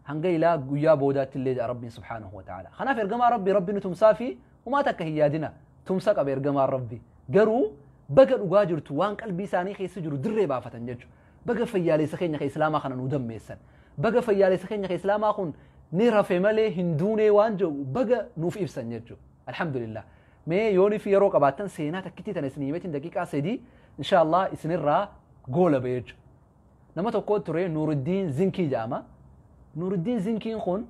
hanga ilaa guyyaa boodaatti illee jaa Rabbiin subhaanahu wa ta'ala. Kanaaf ergamaa Rabbi Rabbi ni tumsaa fi humaa takka hin yaadina. Tumsa qaba ergamaan Rabbi. Garuu baga dhugaa jirtu, waan qalbii isaanii keessa jiru dirree baafatan jechuudha. Baga fayyaalessa keenya ka Islaamaa kana nu dammeessan. Baga fayyaalessa keenya ka Islaamaa kun ni rafe malee hin duunee waan jedhu baga nuuf ibsan jechuudha. Alhamdulillah. Mee yoonii fi yeroo qabaattan seenaa takkittii tana isinii himeetiin daqiiqaa 3 inshallah isinirraa goola ba'e jechuudha. Nama tokko ture, Nuuruddiin Zinkii jedhama. Nuuruddiin Zinkiin kun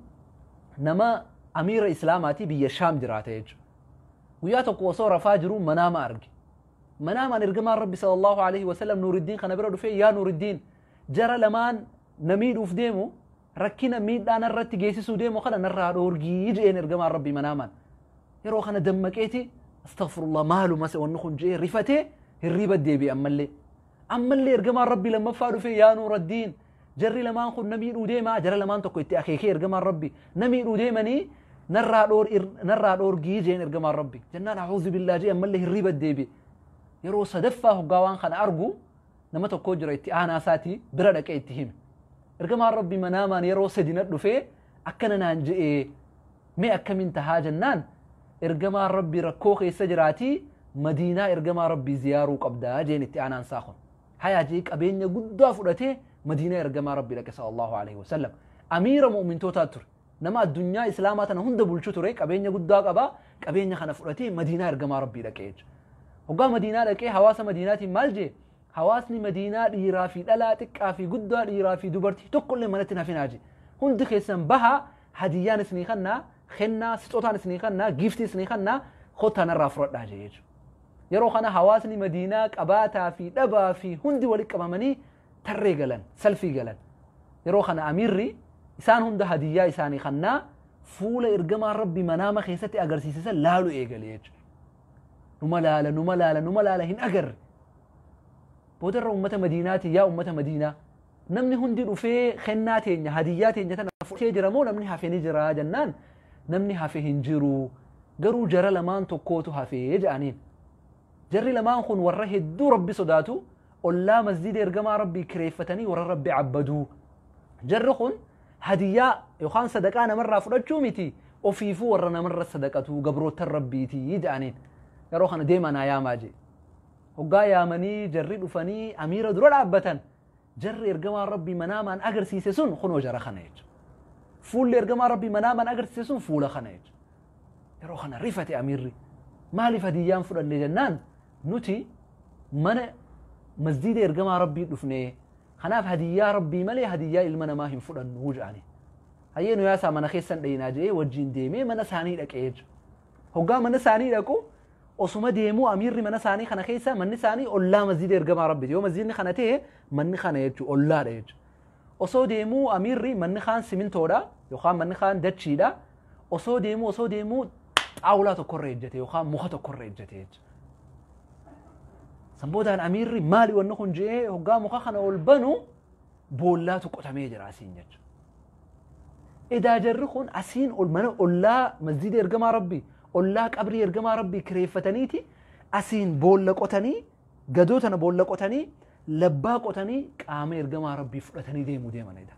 nama amiira Islaamaatii, biyya Shaam jiraata jechuudha. Guyyaa tokko osoo rafaa jiru manaama arge. Manaamaan ergamaan Rabbi sallallahu alaihi wasallam Nuuruddiin kana bira dhufee, "Yaa Nuuruddiin, jara lamaan na miidhuuf deemu, rakkina miidhaa narratti geessisuu deemu kana narraa dhoorgii," jedheen ergamaan Rabbi manaamaan. Yeroo kana dammaqeeti, "Astaghfirullah, maaluma wanni kun?" jedhee rifatee hirriiba deebi'e ammallee. Ammallee ergamaan Rabbi lammaffaa dhufee, "Yaa Nuuraddiin, jarri lamaan kun na miidhuu deemaa," jara lamaan tokko itti akeekee ergamaan Rabbi, "na miidhuu deemanii, narraa dhoorgii," jeen ergamaan Rabbi. Jennaan "A'uudhu billaa" jee ammallee hirriiba deebi'e. Yeroo sadaffaa hoggaa waan kana argu nama tokko jira itti aanaa isaatii bira dhaqee itti hime. "Ergamaan Rabbi manaamaan yeroo sadi na dhufee akkana naan je'ee, mee akkamiin tahaa?" jennaan, "Ergamaan Rabbi rakkoo keessa jiraatii Madiinaa ergamaa Rabbii ziyaaruu qabdaa," jeen itti aanaan isaa kun. Hayaa jee qabeenya guddaa fudhatee Madiinaa ergamaa Rabbii dhaqe sallallahu alaihi wasallam. Amiira mu'mintootaa ture. Nama addunyaa Islaamaa tana hunda bulchu ture, qabeenya guddaa qabaa, qabeenya kana fudhatee Madiinaa ergamaa Rabbii dhaqe jechuudha. Hoggaa Madiinaa dhaqee hawaasa Madiinaatiin maal jee? "Hawaasni Madiinaa, dhiiraa fi dhalaa, xiqqaa fi guddaa, dhiiraa fi dubartii tokkollee manatti hin hafinaa," jee. "Hundi keessan bahaa, hadiyyaan isinii kannaa, kennaa sixootaan isinii kannaa, giiftii isinii kannaa, kottaa narraa fudhadhaa," jee jechuudha. Yeroo kana hawaasni Madiinaa qabaataa fi dhabaa fi hundi walitti qabamanii tarree galan, salfii galan. Yeroo kana amiirri isaan hunda hadiyyaa isaanii kannaa fuula ergamaan Rabbi manaama keessatti agarsiise san laalu eegale jechuudha. Numa laala, numa laala, numa laala, hin agarre. Boodarra uummata Madiinaati, "Yaa uummata Madiinaa, namni hundi dhufee kennaa teenya, hadiyyaa teenya tana fudhatee jira moo namni hafe ni jira?" jennaan, "Namni hafe hin jiru, garuu jara lamaan tokkootu hafee," jedhaniin. Jarri lamaan kun warra hedduu Rabbi sodaatu, ollaa masjida ergamaa Rabbii kireeffatanii warra Rabbi cabbaduu. Jarri kun hadiyyaa yookaan sadaqaa namarraa fudhachuu miti, ofiifuu warra namarra sadaqatu, gabroottan Rabbiitii jedhaniin. Yeroo kana deemaa naa yaamaa jee. Hoggaa yaamanii jarri dhufanii amiira dura dhaabbatan, jarri ergamaan Rabbii manaamaan agarsiise sun kunoo jara kana jechuudha. Fuulli ergamaan Rabbii manaamaan agarsiise sun fuula kana jechuudha. Yeroo kana rifate amiirri. "Maaliif hadiyyaan fudhanne?" jennaan, "Nuti mana masjida ergamaa Rabbii dhufne, kanaaf hadiyyaa Rabbii malee hadiyyaa ilma namaa hin fudhannu," jedhani. "Hayyee, nu yaasaa, mana keessan dhayinaa," jedhee wajjin deemee mana isaanii dhaqee jechuudha. Hoggaa mana isaanii dhaqu osuma deemuu amiirri mana isaanii kana keessa, manni isaanii ollaa masjida ergamaa Rabbiiti. Yoo masjidni kana ta'e manni kana jechuudha, ollaadha jechuudha. Osoo deemuu amiirri manni kaan simintoodha yookaan manni kaan dachiidha. Osoo deemuu osoo deemuu xaawulaa tokkorra ejjete yookaan muka tokkorra ejjete jechuudha. San boodaan amiirri maali wanni kun je'ee hoggaa muka kana ol banu boollaatu qotamee jira asiin jechuudha. Edaa jarri kun asiin ol mana ollaa masjiida ergamaa rabbii, ollaa qabrii ergamaa rabbii kireeffataniiti asiin boolla qotanii, gadoo tana boolla qotanii, labbaa qotanii qaama ergamaa rabbii fudhatanii deemuu deemanidha.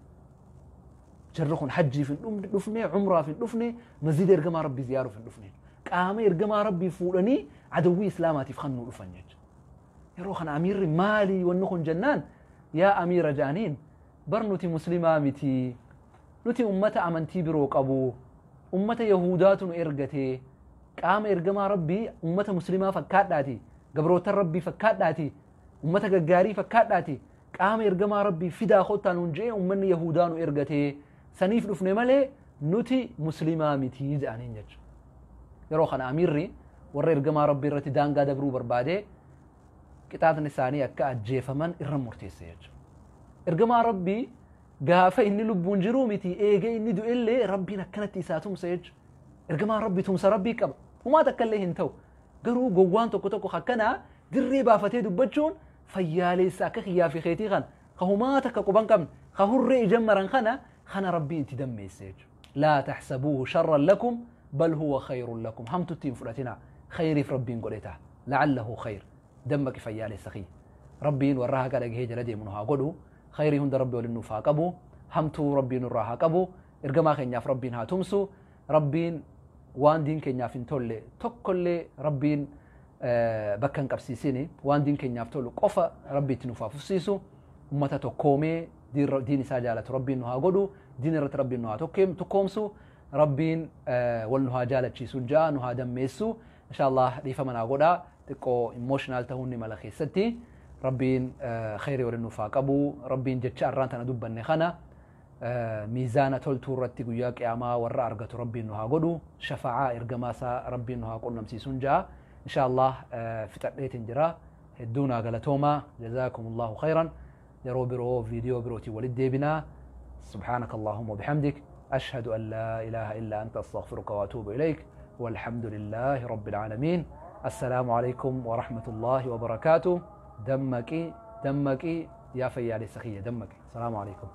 Jarri kun hajjiif hin dhufne, umraaf hin dhufne, masjiida ergamaa rabbii ziyaaruuf hin dhufne. Qaama ergamaa rabbii fuudhanii adawwii islaamaatiif kennuu dhufan jechuudha. Yeroo kana amiirri maali wanni kun jennaan, yaa amiira ja'aniin, bar nuti muslimaa miti, nuti ummata amantii biroo qabu, ummata yahudaatu nu ergate, qaama ergamaa rabbii ummata muslimaa fakkaadhaati, gabrootan rabbii fakkaadhaati, ummata gaggaarii fakkaadhaati, qaama ergamaa rabbii fidaa kottaa nuun je'ee ummanni yahudaa nu ergate, saniif dhufne malee nuti muslimaa miti jedhaniin jechuudha. Yeroo kana amiirri warra ergamaa rabbii irratti daangaa dabruu barbaade qixaaxni isaanii akka ajjeefaman irra murteesse jechuudha. Ergamaa rabbii gaafa inni lubbuun jiruu miti, eegee inni du'ellee rabbiin akkanatti isaa tumsa jechuudha. Ergamaan rabbii tumsa rabbii qaba. Humaa takka illee hin ta'u. Garuu gowwaan tokko tokko akkanaa dirree baafatee dubbachuun fayyaaleessa akka kiyyaa fi keetii kana ka humaa takka quban qabne ka hurree ija maran kana rabbiin itti dammeesse jechuudha. Laa taxsabuuhu sharran lakum bal huwa khayrun lakum. Hamtutti hin fudhatinaa. Khayriif rabbiin godhe ta'a. La'allahu khayr. Dammaqi fayyaaleessa kiyya. Rabbiin warra haqa dhagahee jala deemu nu haa godhu. Khayrii hunda rabbi waliin nuuf haa qabu. Hamtuu rabbiin nurraa haa qabu. Ergamaa keenyaaf rabbiin haa tumsu. Rabbiin waan diin keenyaaf hin tolle tokkollee rabbiin bakka hin qabsiisini. Waan diin keenyaaf tolu qofa rabbi itti nuuf haa fufsiisu. Ummata tokkoomee diin isaa jaalatu rabbiin nu haa godhu. Diin irratti rabbiin nu haa tokkoomsu. Rabbiin wal nu haa jaalachiisu ja'a nu haa dammeessu. Inshallah dhiifama naa godhaa. Xiqqoo emotional ta'uun ni mala keessatti. Rabbiin khayrii waliin nuuf haa qabu. Rabbiin jecha arraan tana dubbanne kana miizaana toltuu irratti guyyaa qiyaamaa warra argatu rabbiin nu haa godhu. Shafa'aa ergamaa isaa rabbiin nu haa qunnamsiisuun ja'a. Inshallah fixadheetiin jira. Hedduu naa galatoomaa. Jazaakumullahu khayran. Yeroo biroo viidiyoo birootiin walitti deebinaa. سبحانك اللهم وبحمدك أشهد أن لا إله إلا أنت أستغفرك وأتوب إليك والحمد لله رب العالمين. السلام عليكم ورحمة الله وبركاته. دمكي دمكي يا فيالي سخية دمكي. السلام عليكم.